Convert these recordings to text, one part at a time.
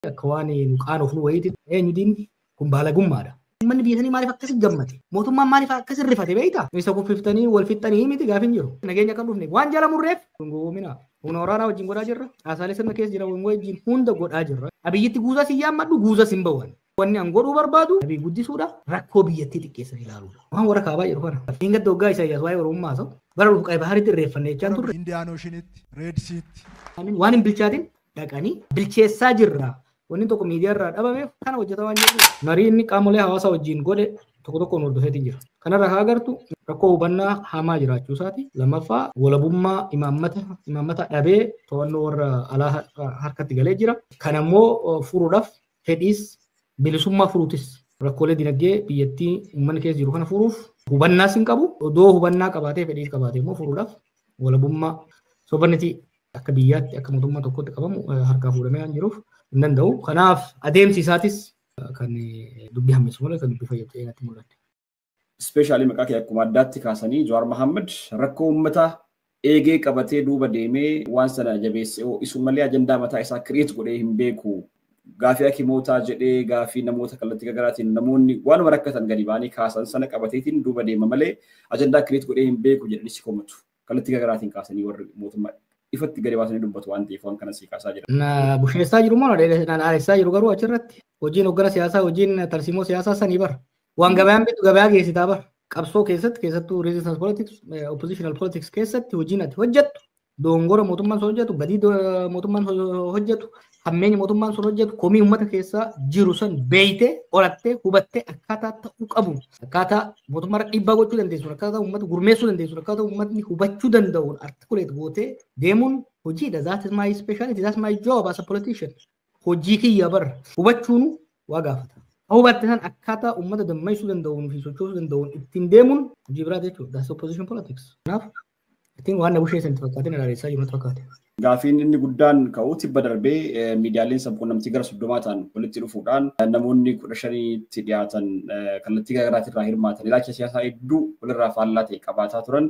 Akka waan nu qaanofnu wayiitti eenyu diinni kun baalagummaadha. Uummanni biyya sanii maaliif akkasi gammade? Mootummaan maaliif akkasi rifate beektaa? Isa kuffiftanii wal fixxanii miti gaafin jiru. Nageenya kan dhufne waan jala murreef gowwoomina. Humna waraanaa wajjin godhaa jirra. Haasaalee sirna keessa jiran wajjin hunda godhaa jirra. Abiyyitti guuzas hin yaammadhu, guuzas hin bawan. Wanni an godhuu barbaadu Abiy guddisuudha, rakkoo biyyattii xiqqeessan ilaaluudha. Waan warra kaabaa jedhu kana. Inni gadda waggaa Isaayyaas waa'ee Oromummaa haasa'u bara dhufu Qay Baharitti irreeffanne jechaan turre. Indian Oceanitti, Red Seatti. Waan hin bilchaatin dhaqanii bilcheessaa jirra. Wanni tokko miidiyaa irraa dhabameef kana hojjetaa waan jiru. Marii inni qaamolee hawaasaa wajjin godhe tokko tokkoon hordofeetiin jira. Kanarraa haa agartu rakkoo hubannaa hamaa jiraachuu isaati. Lammaffaa, walabummaa imaammata dhabee to'annoo warra alaa harkatti galee jira. Kana immoo furuudhaaf fedhiis bilisummaa furuutis rakkoolee dinagdee biyyattii uummanni keessa jiru kana furuuf hubannaas hin qabu. Odoo hubannaa qabaatee fedhiis qabaatee immoo furuudhaaf walabummaa sovereignty akka biyyaatti akka mootummaa tokkotti qabamu harkaa fuudhamee waan jiruuf hin danda'u. Kanaaf adeemsi isaatis kan dubbii hammeessu malee kan dubbii fayyadu ta'ee natti mul'ate. Especially maqaa kee akkuma addaatti kaasanii, Jawaar Mohaammed rakkoo uummataa eegee qabatee duuba deemee waan sana jabeessee ho'isu malee ajandaa mataa isaa create godhee hin beeku. Gaafii hakimootaa jedhee, gaafii namoota kallattii garaagaraatiin namoonni waanuma rakkatan gadi ba'anii kaasan sana qabateetiin duuba deema malee ajandaa create godhee hin beeku jedhanii si komatu. Kallattii garaagaraatiin kaasanii warri mootummaa ifatti gadi baasanii dubbatu waan ta'eef waan kana si kaasaa jira. Na busheessaa jiru moo na dhaaressaa jiru? Garuu achirratti hojiin hoggana siyaasaa, hojiin tarsiimoo siyaasaa sanii bara. Waan gabayaan bitu gabayaa geessitaa bara. Qabsoo keessatti, keessattuu resistance politics, oppositional politics keessatti hojiin ati hojjettu dongora mootummaan sun hojjetu, badii mootummaan hojjetu, hammeenya mootummaan sun hojjetu, komii uummata keessaa jiru san beeytee, qorattee, hubattee, akkaataa ta'uu qabu, akkaataa mootummaa dhiibbaa gochuu dandeessuun, akkaataa uummata gurmeessuu dandeessuun, akkaataa uummatni hubachuu danda'uun articulate gootee deemuun hojiidha. That is my speciality, that's my job as a politician. Hojii kiyya bara hubachuun waa gaafata. Hubatte san akkaataa uummata dammaysuu danda'uun fi sochoosuu danda'uun ittiin deemuun hojii biraa jechuudha. That's opposition politics. Kanaaf ittiin waan na busheessan itti fakkaateen ilaalessaa jiru natti fakkaate. Gaafiin inni guddaan ka'u, tibba darbee miidiyaaleen sabquunnamtii gara 30 ta'an walitti dhufuudhaan namoonni 15tti dhiyaatan kallattii garaagaraatiin irraa hirmaatan, ilaalcha siyaasaa hedduu walirraa faallaa ta'e qabaataa turan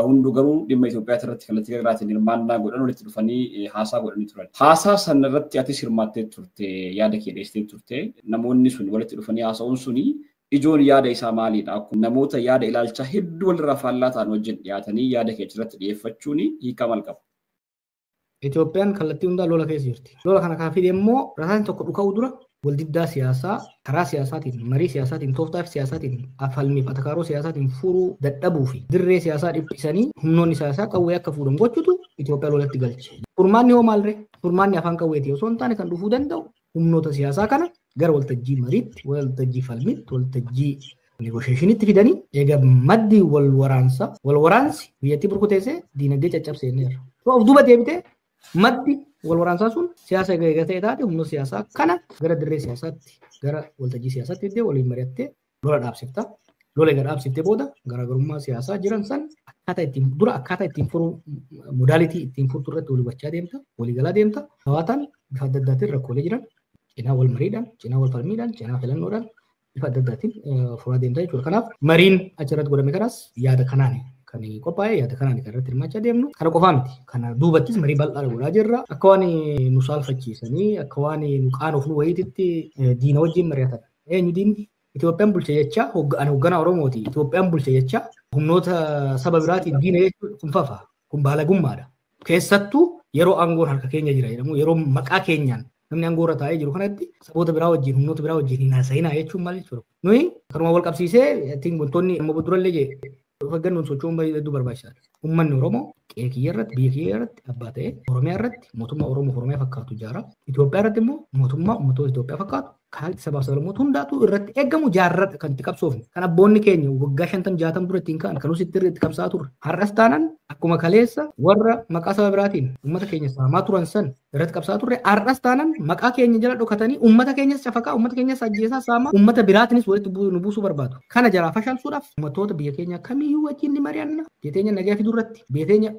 hunduu garuu dhimma Itoophiyaa irratti kallattii garaagaraatiin hirmaannaa godhan walitti dhufanii haasaa godhanii turan. Haasaa sana irratti atis hirmaattee turte, yaada kee dhiyeessitee turte. Namoonni sun walitti dhufanii haasa'uun suni ijoon yaada isaa maalidha? Namoota yaada ilaalchaa hedduu walirraa faallaa ta'an wajjin dhiyaatanii yaada kee irratti dhiyeeffachuun hiikaa maal qaba? Itoophiyaan kallattii hundaa lola keessa jirti. Lola kana kan fide immoo rasaasni tokko dhuka'uu dura waldiddaa siyaasaa karaa siyaasaatiin, marii siyaasaatiin, tooftaa siyaasaatiin, falmiif atakaaroo siyaasaatiin furuu dadhabuu fi dirree siyaasaa dhiphisanii humnoonni siyaasaa qawwee akka fuudhan gochutu Itoophiyaa lolatti galche. Furmaanni hoo maalree? Furmaanni afaan qawweetii osoo hin taane kan dhufuu danda'u humnoota siyaasaa kana gara waltajjii mariitti, waltajjii falmiitti, waltajjii negotiationitti fidanii eega maddi wal waraansa, wal waraansi biyyattii burkuteessee diinagdee caccabseeneerra. Of duuba deebitee maddi wal waraansaa sun siyaasa eega ta'e taate, humna siyaasaa kana gara dirree siyaasaatti, gara waltajjii siyaasaatti fiddee waliin mari'attee lola dhaabsifta. Lola eega dhaabsiftee booda garaagarummaa siyaasaa jiran san akkaataa ittiin dura akkaataa ittiin furuu, modality ittiin furtu irratti walii hubachaa deemta, walii galaa deemta. Hawaataan bifa adda addaatiin rakkoolee jiran cinaa wal mariidhaan, cinaa wal falmiidhaan, cinaa filannoodhaan bifa adda addaatiin furaa deemta jechuudha. Kanaaf mariin achirratti godhame kanas yaada kanaan kan qophaa'e, yaada kanaan kan irratti hirmaachaa deemnu. Kana qofaa miti. Kana duubattis marii bal'aa godhaa jirra. Akka waan nu saalfachiisanii, akka waan nu qaanofnu wayiititti diina wajjin mari'atan. Eenyu diinni? Itoophiyaan bulche jecha ani hoogganaa Oromooti. Itoophiyaan bulche jecha humnoota saba biraatiin diina jechuun kun fafa. Kun baalagummaadha. Keessattuu yeroo aangoon harka keenya jira jedhamu, yeroo maqaa keenyaan namni aangoo irra taa'ee jiru kanatti saboota biraa wajjin, humnoota biraa wajjin hin haasa'inaa jechuun maal jechuudha? Nuyi kanuma wal qabsiisee ittiin wantoonni amma durallee jee of eeggannoon socho'uun hedduu barbaachisaadha. Uummanni Oromoo qe'ee kiyya irratti, biyya kiyya irratti abbaa ta'ee, Oromiyaa irratti mootummaa Oromoo Oromiyaa fakkaatu ijaara. Itoophiyaa irratti immoo mootummaa uummattoota Itoophiyaa fakkaatu kan sabaaf sablammoota hundaatu irratti eegamu jaarradha kan itti qabsoofne. Kan abboonni keenya waggaa 50 60 dura ittiin ka'an kan nuti itti qabsaa turre. Har'as taanaan akkuma kaleessa warra maqaa saba biraatiin uummata keenya saamaa turan san irratti qabsaa turre, har'as taanaan maqaa keenya jala dhokatanii uummata keenyas cafaqaa, uummata keenyas ajjeesaa, saamaa, uummata biraatinis walitti nu buusuu barbaadu. Kana jalaa fashalsuudhaaf uummattoota biyya keenya kamiyyuu wajjin ni mari'anna. Biyya teenya nagaa fiduu irratti, biyya teenya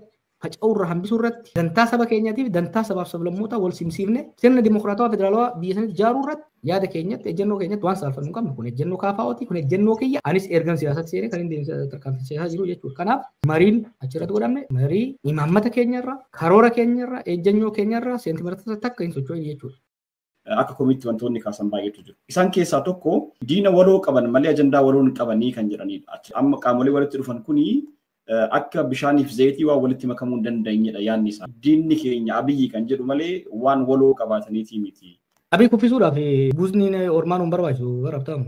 faca'uu irraa hambisuu irratti, dantaa saba keenyaatiif dantaa sabaaf sablammootaa wal simsiifne sirna dimokiraatawaa federaalawaa biyya sanitti ijaaruu irratti yaada keenyatti, ejjennoo keenyatti waan saalfannu hin qabnu. Kun ejjennoo KFOti, kun ejjennoo kiyya. Anis ergan siyaasatti seenee kan inni tarkaanfisiisaa jiru jechuudha. Kanaaf mariin achirratti godhamne marii imaammata keenyarraa, karoora keenyarraa, ejjennoo keenyarraa seentimeetira takka hin socho'in jechuudha. Akka komiitti wantoonni kaasan baay'eetu jiru. Isaan keessaa tokko diina waloo qaban malee ajandaa waloo hin qabanii kan jedhanidha. Amma qaamolee walitti dhufan kuni akka bishaaniif zayitii waan walitti makamuu hin dandeenyedha yaadni isaa. Diinni keenya Abiyyi kan jedhu malee waan waloo qabaataniitii miti. Abiy kuffisuudhaaf guuzni ormaan hin barbaachisu barabtamu.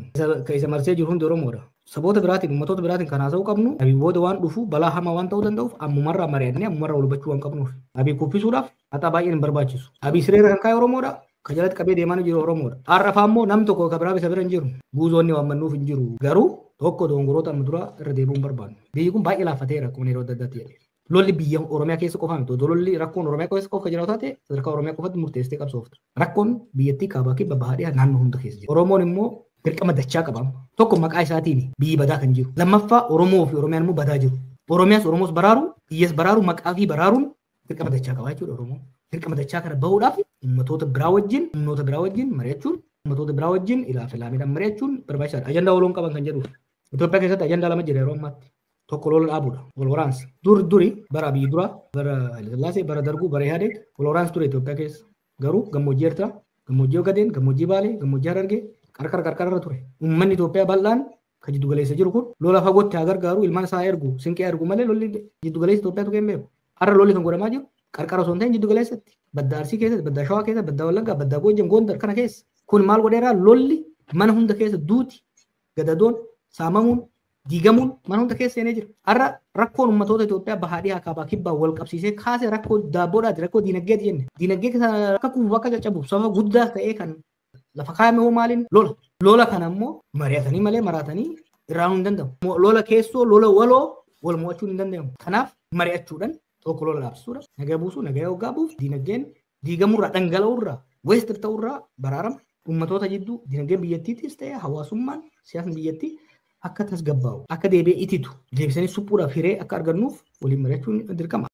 Isa marsee jiru hundi Oromoodha. Saboota biraatiin, uummattoota biraatiin kan haasa'uu qabnu Abiy booda waan dhufu balaa hamaa waan ta'uu danda'uuf ammumarraa mari'annee ammumarraa wal hubachuu waan qabnuuf. Abiy kuffisuudhaaf haxaa baay'een hin barbaachisu. Abiy sireera kan kaa'e Oromoodha. Kan jalatti qabee deemaa jiru Oromoodha. Har'a fa'aa immoo namni tokko kan biraa isa bira hin jiru. Guuzoonni waan mannuuf hin jiru. Garuu tokko dogongoroota amma dura irra deebi'uu hin barbaannu. Biyyi kun baay'ee laaffateera akkuma yeroo adda addaatti jedhe. Lolli biyya Oromiyaa keessa qofaa miti. Odoo lolli rakkoon Oromiyaa keessa qofa jiraatu taate sadarkaa Oromiyaa qofatti murteessitee qabsooftu. Rakkoon biyyattii kaabaa kibba bahaa dhiyaa naannoo hunda keessa jira. Oromoon immoo dirqama dachaa qaba. Tokko maqaa isaatiin biyyi badaa kan jiru. Lammaffaa Oromoo fi Oromiyaan immoo badaa jiru. Oromiyaas Oromoos baraaru, biyyas baraaru, maqaa fi baraaruun dirqama dachaa qaba jechuudha Oromoon. Dirqama dachaa kana bahuudhaaf uummattoota biraa wajjin, humnoota biraa wajjin mari'achuun, uummattoota biraa wajjin ilaa fi laamiidhaan mari'achuun barbaachisaadha. Ajandaa waloon qaban kan jedhuuf. Itoophiyaa keessatti ajandaa lama jira yeroo ammaatti. Tokko lola dhaabuudha. Wal waraansa. Dur duri bara Abiyyi dura, bara Hayilasillaasee, bara Darguu, bara Ihaadeeg wal waraansi ture Itoophiyaa keessa. Garuu gammoojjii Eertiraa, gammoojjii Ogadeen, gammoojjii Baalee, gammoojjii Harargee qarqara qarqararra ture. Uummanni Itoophiyaa bal'aan kan jiddu galeessa jiru kun lola fagootti haa gargaaru, ilmaan isaa ergu, sinqee ergu malee lolli jiddu galeessa Itoophiyaa tuqee hin beeku. Har'a lolli kan godhamaa jiru qarqara osoo hin ta'in jiddu galeessatti. Baddaa Arsii keessatti, baddaa Shawaa keessatti, baddaa Wallaggaa, baddaa Goojjam, Gondar kana keessa. Kun maal godheeraa lolli mana hunda keessa duuti, gadadoon, saamamuun, diigamuun mana hunda keessa seenee jira. Har'a rakkoon uummattoota Itoophiyaa bahaa dhiyaa kaabaa kibbaa wal qabsiisee kaasee rakkoo daabboodhaati, rakkoo diinagdeeti jenne. Diinagdee akka kufuuf akka caccabuuf sababa guddaa ta'ee kan lafa kaa'ame hoo maaliin lola. Lola kana immoo mari'atanii malee maraatanii irraa hin danda'amu. Lola keessoo, lola waloo wal mo'achuun hin danda'amu. Kanaaf mari'achuudhaan tokko lola dhaabsisuudha. Nagaa buusuu, nagaa hoggaa buuf, diinagdeen diigamurraa, dhangala'uurraa, weestir ta'urraa baraarama. Uummattoota jidduu diinagdeen biyyattiitis ta'e hawaasummaan siyaasni biyyattii akka tasgabbaa'u, akka deebi'ee ititu, deebisanii suphuudhaaf hiree akka argannuuf waliin mari'achuun dirqama.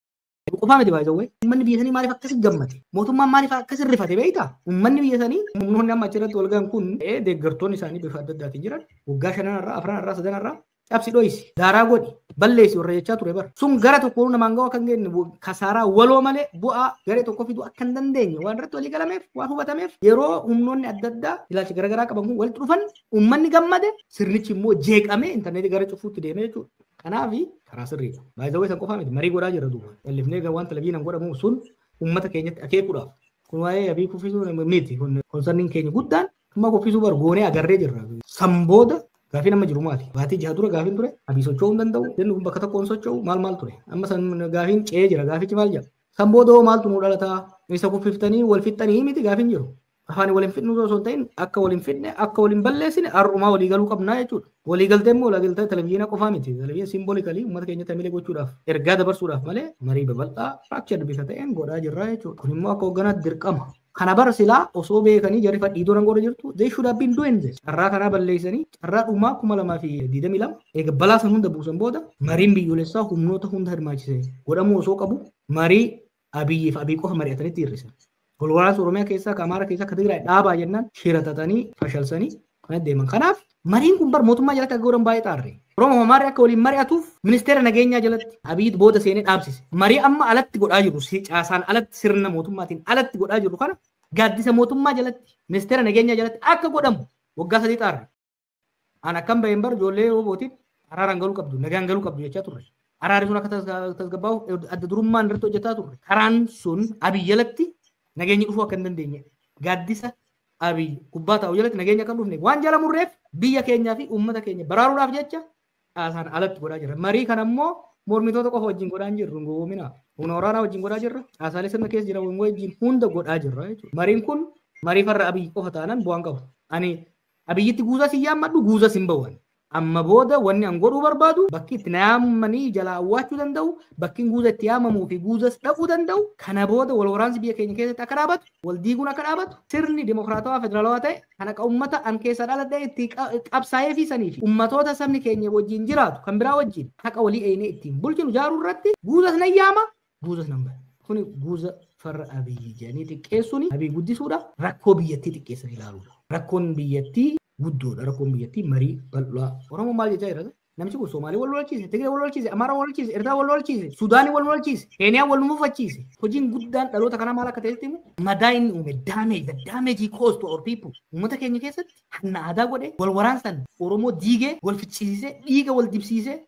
Qofaa miti baay'ee uummanni biyya sanii maaliif akkasi gammade? Mootummaan maaliif akkasi rifate beektaa? Uummanni biyya sanii humnoonni amma achirratti wal gahan kun deeggartoonni isaanii bifa adda addaatiin jiran waggaa shananarraa, afranarraa, sadanarraa cabsi dho'isi, daaraa godhi, balleessi warra jechaa ture bara. Sun gara tokkoon namaan ga'u akka hin geenye kasaaraa waloo malee bu'aa garee tokko fiduu akka hin dandeenye waan irratti walii galameef waan hubatameef yeroo humnoonni adda addaa ilaalcha garaagaraa qaban kun walitti dhufan uummanni gammade sirnichi immoo jeeqamee intarneetii gara cufuutti deemee jechuudha. Kanaaf karaa sirriidha. Baay'ee san qofaa miti marii godhaa jirra duuba. Dhalifnee waan televizyiinaan godhamu sun uummata keenyatti akeekuudhaaf. Kun waa'ee Abiy kuffisuu miti. Kun konserniin keenya guddaan amma kuffisuu bar goonee agarree jirra. San booda gaafiin amma jiru maali? Baatii jaha dura gaafiin ture. Abiy socho'uu hin danda'u. Jennu kun bakka tokkoon socho'u maal maal ture? Amma san gaafiin ce'ee jira. Gaafichi maal jedha? San booda hoo maaltu nu dhalataa? Isa kuffiftanii wal fixxanii miti gaafiin jiru. Afaan wal hin fixnu osoo hin ta'in akka wal hin fixne akka wal hin balleessine har'umaa walii galuu qabnaa jechuudha. Walii galtee immoo walii galtee televizyiina qofaa miti. Televizyiina simboolikalii uummata keenyatti hamilee gochuudhaaf ergaa dabarsuudhaaf malee marii babal'aa raakcha bifa ta'een godhaa jirra jechuudha. Kun immoo akka hoogganaatti dirqama. Kana bara silaa osoo beekanii jarri fadhiidoo nan godha jirtu they should have been doing this. Carraa kanaa balleessanii carraa dhumaa 2022 eega balaa san hunda buusan booda mariin biyyoolessaa humnoota hunda hirmaachise godhamuu osoo qabu marii Abiyyiif Abiy qofa mari'atanitti hir'isan. Wal waraansa Oromiyaa keessaa, ka Amaara keessaa, ka Tigraay dhaabaa jennaan shiratatanii fashalsanii kan deeman. Kanaaf mariin kun bar mootummaa jalatti akka godhan baay'ee xaarre. Oromoo Amaarri akka waliin mari'atuuf ministeera nageenyaa jalatti Abiyyi booda seenee dhaabsise. Marii amma alatti godhaa jirru caasaan alatti sirna mootummaatiin alatti godhaa jirru kana gaaddisa mootummaa jalatti ministeera nageenyaa jalatti akka godhamu waggaa 3 xaarre. An akkam baheen bar ijoollee roobootiin araaraan galuu qabdu, nagaan galuu qabdu jechaa turre. Araarri sun akka tasgabbaa'uuf adda durummaan irratti hojjetaa turre. Karaan sun Abiy jalatti nageenyi dhufuu akka hin dandeenye gaaddisa Abiy gubbaa taa'u jalatti nageenya akka hin dhufne waan jala murreef biyya keenyaa fi uummata keenya baraaruudhaaf jecha caasaan alatti godhaa jirra. Marii kana immoo mormitoota qofa wajjin godhaa hin jirru hin gowwoomina. Humna waraanaa wajjin godhaa jirra. Caasaalee sirna keessa jiran wajjin hunda godhaa jirra jechuudha. Mariin kun marii farra Abiy qofa taanaan bu'aan qabu. Ani Abiyyitti guuzas hin yaammadhu guuzas hin ba'u. Amma booda wanni an godhuu barbaadu bakki itti na yaammanii jalaa awwaachuu danda'u, bakki guuza itti yaamamuu fi guuzas dhaquu danda'u, kana booda wal waraansi biyya keenya keessatti akka dhaabatu, wal diiguun akka dhaabatu, sirni dimokiraatawaa federaalawaa ta'e kan akka uummata an keessaa dhaladhee itti qabsaa'ee fi sanii fi uummatoota sabni keenya wajjin jiraatu kan biraa wajjin haqa walii eenyee ittiin bulchinu ijaaruu irratti guuzas nan yaama, guuzas nan ba'a. Kuni guuza farra Abiyyi jedhanii xiqqeessuun Abiyyi guddisuudha, rakkoo biyyattii xiqqeessan ilaaluudha. Rakkoon biyyattii guddoodha. Rakkoon biyyattii marii bal'aa. Oromoo maal jechaa jira? Namichi kun Somaalee wal lolchiise, Tigree wal lolchiise, Amaaraa wal lolchiise, Eertiraa wal lolchiise, Sudaanii wal lolchiise, Keeniyaa wal mufachiise. Hojiin guddaan dhaloota kanaa maal akka ta'etti himu? Madaa inni uume, damage, the damage he caused to our people. Uummata keenya keessatti hanna aadaa godhe, wal waraansan Oromoo diigee, wal ficcisiisee, dhiiga wal dibsiisee,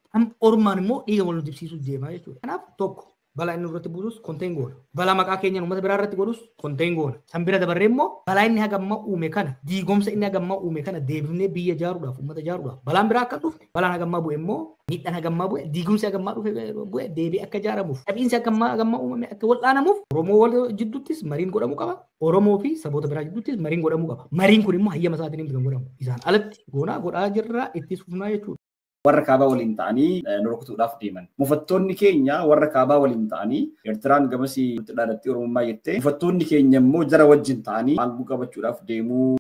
ormaan immoo dhiiga wal dibsiisuu deemaa jechuudha. Kanaaf tokko balaa inni irratti buusus contain goona. Balaa maqaa keenyaan uummata biraa irratti godhus contain goona. San bira dabarree immoo balaa inni hagammaa uume kana, diigomsa inni hagammaa uume kana deebifnee biyya ijaaruudhaaf, uummata ijaaruudhaaf, balaan biraa akka dhufne, balaan hagammaa bu'e immoo, miidhaan hagammaa bu'e, diigumsi hagammaa dhufe bu'e deebi'ee akka ijaaramuuf, dhabiinsi hagammaa uumame akka wal'aanamuuf, Oromoo wal jidduuttis mariin godhamuu qaba. Oromoo fi saboota biraa jidduuttis mariin godhamuu qaba. Mariin kun immoo hayyama isaatiin miti kan godhamu. Isaan alatti goonaa godhaa jirra, itti fufnaa jechuudha. Warra kaabaa waliin ta'anii nu rukutuudhaaf deeman. Mufattoonni keenya warra kaabaa waliin ta'anii, Eertiraan gamasii nutti dhaadatti Oromummaa jettee, mufattoonni keenya immoo jara wajjin ta'anii aangoo qabachuudhaaf deemuu.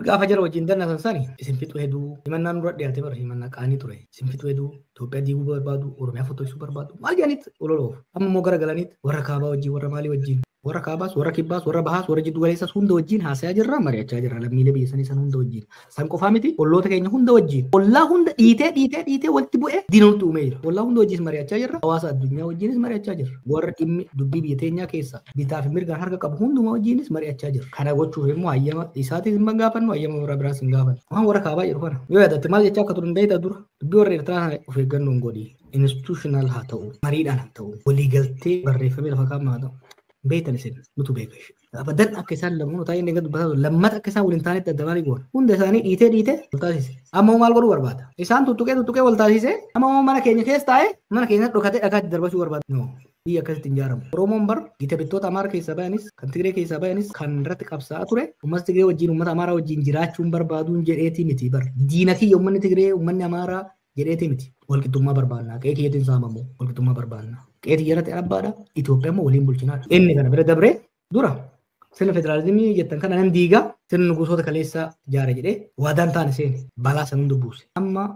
Gaafa jara wajjin dannasan sani isin fixu heduu himannaan nurra dhiyaate bara himannaa qaanii ture. Isin fixu heduu, Itoophiyaa diiguu barbaadu, Oromiyaa fottoqsuu barbaadu, maal jedhanitti ololoofu. Amma immoo gara galanitti warra kaabaa wajjin, warra maalii wajjin, warra kaabaas, warra kibbaas, warra bahaas, warra jiddu galeessas hunda wajjin haasayaa jirra, mari'achaa jirra lammiilee biyya sanii san hunda wajjin. San qofaa miti, olloota keenya hunda wajjin. Ollaa hunda dhiitee dhiitee dhiitee walitti bu'ee diina nutti uumee jira. Ollaa hunda wajjinis mari'achaa jirra. Hawaasa addunyaa wajjinis mari'achaa jirra. Warra dhimmi dubbii biyya teenyaa keessa bitaa fi mirgaan harka qabu hundumaa wajjinis mari'achaa jirra. Kana gochuuf immoo hayyama isaatis hin gaafannu, hayyama warra biraas hin gaafannu. Waan warra kaabaa jedhu kana yoo yaadatte, maal jechaa akka turan beektaa? Dura dubbii warra Eertiraa sana of eeggannoon godhi. Institutional haa ta'u, mariidhaan haa ta'u, waliigaltee barreeffamee lafa kaa'amu haa ta'u. Beektan isin, nutu beeka ishee. Abadan akka isaan lamuun taa'ee inni dubbataa lammata akka isaan waliin taanetti adda baanii goona. Hunda isaanii dhiitee dhiitee wal taasise. Amma maal godhuu barbaada? Isaan tuttuqee tuttuqee wal taasise. Amma mana keenya keessa taa'ee, mana keenya dhokatee dhagaatti darbachuu barbaada. No. Biyya akkasitti hin ijaaramu. Oromoon bar gita bittoota Amaara keessaa bayanis, kan Tigree keessaa bayanis, kan irratti qabsaa'aa ture, uummata Tigree wajjin, uummata Amaaraa wajjin jiraachuun barbaaduun jedheetii miti bar. Diina kiyya uummanni Tigree, uummanni Amaaraa jedheetii miti. Walqixxummaa barbaanna. Qe'ee kiyyatiin saamamu. Walqixxummaa barbaanna. Qe'ee kiyyarratti abbaadha. Itoophiyaa immoo waliin bulchinaadha. Inni kana bira dabree dura sirna federaalizimii jettan kana nan diigaa, sirna gosoota kaleessaa ijaara jedhee waadaan taane seene, balaa san hunda buuse. Amma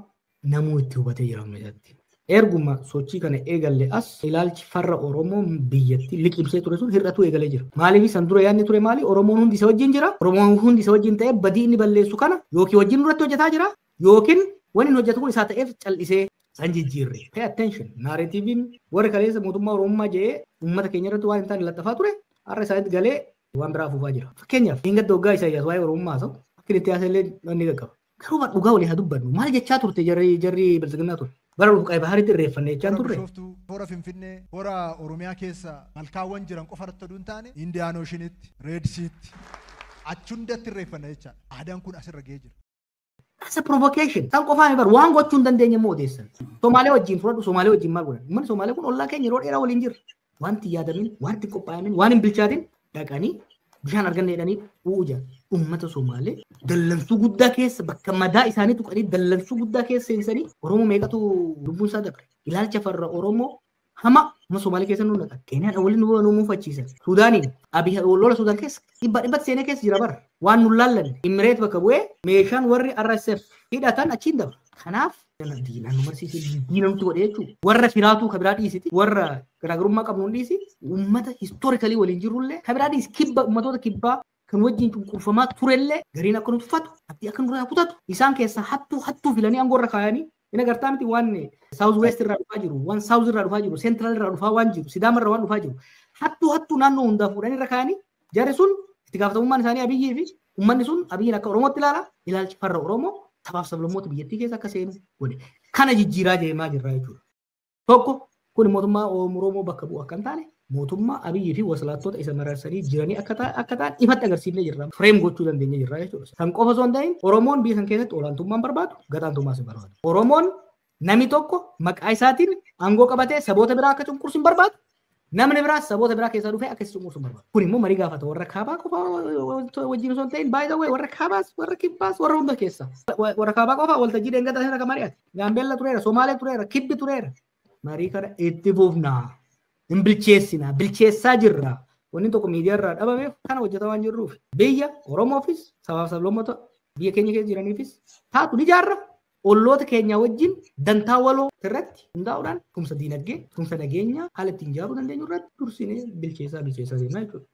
namuu itti hubatee jira amma isatti. Erguma sochii kana eegalle as ilaalchi farra Oromoo biyyatti liqimsee ture sun hir'atuu eegalee jira. Maaliif? San dura yaadni ture maali? Oromoon hundi isa wajjin jira. Oromoon hundi isa wajjin ta'ee badii inni balleessu kana yookiin wajjin irratti hojjetaa jira, yookiin wanni inni hojjetu kun isaa ta'eef cal'isee san jijjiirre. Pay attention. Narrativeiin warri kaleessa mootummaa Oromummaa jedhee uummata keenya irratti waan hin taane laxxafaa ture har'a isaanitti galee waan biraa afuufaa jira. Fakkeenyaaf, hin gadda waggaa Isaayyaas waa'ee Oromummaa haasa'u akka inni itti haasa'e illee ni qaqqaba. Garuu dhugaa walii haa dubbannu. Maal jechaa turte jarri bilxiginnaa ture? Bara dhufu Qe'ee Baharitti irreeffanne jechaa Hora turre. Bishooftuu, hora Finfinnee, hora Oromiyaa keessa malkaawwan jiran qofa irratti oduu hin taane, Indian Oceanitti, Red Seatti, achi hundatti irreeffanna jechaadha. Aadaan kun asirra ga'ee jira. That's a provocation. San qofaan bar waan gochuu hin dandeenye immoo odeessan. Somaalee wajjin fudhadhu, Somaalee wajjin maal godhan? Uummanni Somaalee kun ollaa keenya yeroo dheeraa waliin jira. Wanti yaadamin, wanti qophaa'amin, waan hin bilchaatin dhaqanii bishaan arganne jedhanii u'uu jira. Uummata Somaalee dallansuu guddaa keessa, bakka madaa isaanii tuqanii dallansuu guddaa keessa seensanii, Oromoo meeqatu lubbuun isaa dabre. Ilaalcha farra Oromoo hama amma Somaalee keessa nu naqan. Keeniyaan waliin nu muufachiisan. Suudaaniin Abiy lola Suudaan keessa dhibba dhibbatti seenee keessa jira bara. Waan nu laallanne Imireet bakka bu'ee meeshaan warri RSF hidhatan achiin dabra. Kanaaf diinaan nu marsiisee diina nutti godhe jechuudha. Warra firaatuu ka biraa dhiisiti, warra garaagarummaa qabnu dhiisi, uummata historically waliin jirrullee ka biraa dhiisi, kibba uummatoota kibbaa kan wajjin cunqurfamaa turellee gariin akka nu tuffatu, abdii akka nurraa kutatu, isaan keessaa hattuu hattuu filanii aangoo irra kaayanii. Inni agartaa miti waan South West irraa dhufaa jiru, waan South irraa dhufaa jiru, Central irraa dhufaa waan jiru, Sidaama irraa waan dhufaa jiru. Hattuu hattuu naannoo hundaa fuudhanii irra kaayanii, jarri sun itti gaafatamummaan isaanii Abiyyii fi uummanni sun Abiyyiin akka Oromootti ilaala. Ilaalchi farra Oromoo sabaaf sablammoota biyyattii keessa akka seenu godhe. Kana jijjiiraa deemaa jirra jechuudha. Tokko kun mootummaa Oromoo bakka bu'u akka hin taane, mootummaa Abiyyii fi wasalaattota isa mararsanii jiranii akka ta'an ifatti agarsiifnee jirra. Frame gochuu dandeenye jirra jechuudha. San qofa osoo hin ta'in, Oromoon biyya san keessatti olaantummaan barbaadu, gadaantummaas hin barbaadu. Oromoon namni tokko maqaa isaatiin aangoo qabatee saboota biraa akka cunqursu hin barbaadu. Namni biraas saboota biraa keessaa dhufee akka isa cunqursu hin barbaadu. Kun immoo marii gaafata, warra kaabaa qofa wajjin osoo hin ta'in, baay'ee warra kaabaas, warra kibbaas, warra hunda keessa. Warra kaabaa qofa waltajjii dheengaddaa sana kan mari'ate. Gaambeella tureera, Somaalee tureera, Kibbi tureera. Marii kana itti fufnaa. Hin bilcheessina, bilcheessaa jirra. Wanni tokko miidiyaa irraa dhabameef kana hojjetaa waan jirruuf. Biyya Oromoofis, sabaaf sablammoota biyya keenya keessa jiraniifis taatu ni ijaarra. Olloota keenya wajjin dantaa waloo irratti hundaa'uudhaan tumsa diinagdee, tumsa nageenyaa haala ittiin ijaaruu dandeenyu irratti dursinee bilcheessaa bilcheessaa deemna jechuudha.